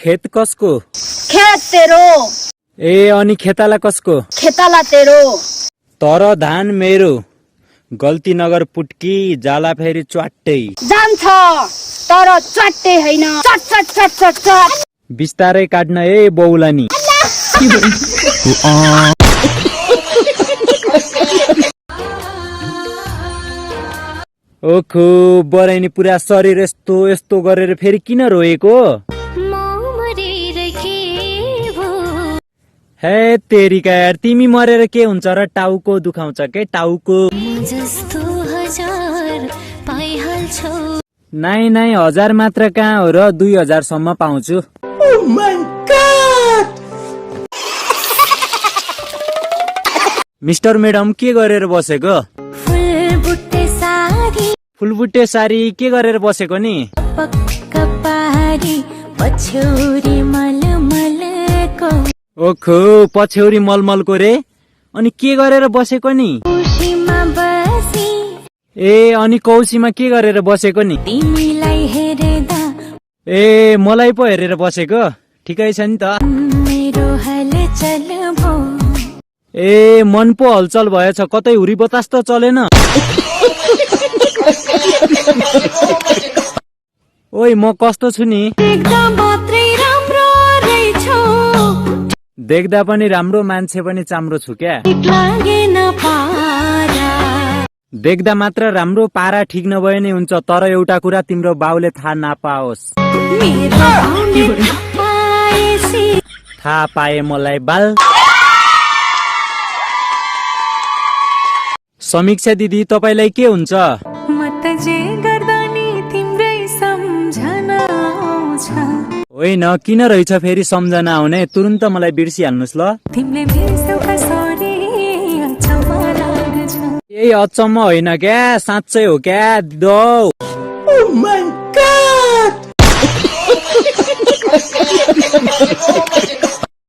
खेत कसको? खेत तेरो। ए अनि खेताला कसको? खेताला तेरो। तर धान मेरो, गल्ती नगर पुट्की, जाला फेरि च्वाट्टै। जान्छ तर च्वाट्टै हैन, चट चट चट चट चट। बिस्तारै काट्न ए बौलानी। ओखो बराइनी पुरा शरीर यस्तो यस्तो गरेर फेरि किन रोएको? हे तेरिका यार, तिमी मरेर के हुन्छ र? टाउको दुखाउँछ के टाउको? नाइ 1000 मात्र कहाँ हो र, 2000 सम्म पाउँछु। मिस्टर मैडम के गरेर बसेको? फुलबुट्टे सारी के गरेर बसेको नि? ओखो पछ्यौरी मलमलको रे, अनि के गरेर बसेको नि? ए अनि कौसीमा के गरेर बसेको नि? ए मलाई पो हेरेर बसेको, ठिकै छ नि त। ए मन पो हलचल भएछ, कतै हुरी बतास त चलेन? ओइ म कस्तो छु नि? देख्दा पनि राम्रो, मान्छे पनि चाम्रो छु क्या? देख्दा मात्र राम्रो, पारा ठिक नभए नै हुन्छ, तर एउटा कुरा तिम्रो बाउले थाहा नपाओस्। थाहा पाए मलाई बाल। समीक्षा दिदी तपाईलाई के हुन्छ? होइन किन रहेछ फेरि सम्झना आउने, तुरुन्त मलाई बिर्सिहाल्नुस् ल। यही अचम्म होइन क्या, साँच्चै हो क्या दिदो?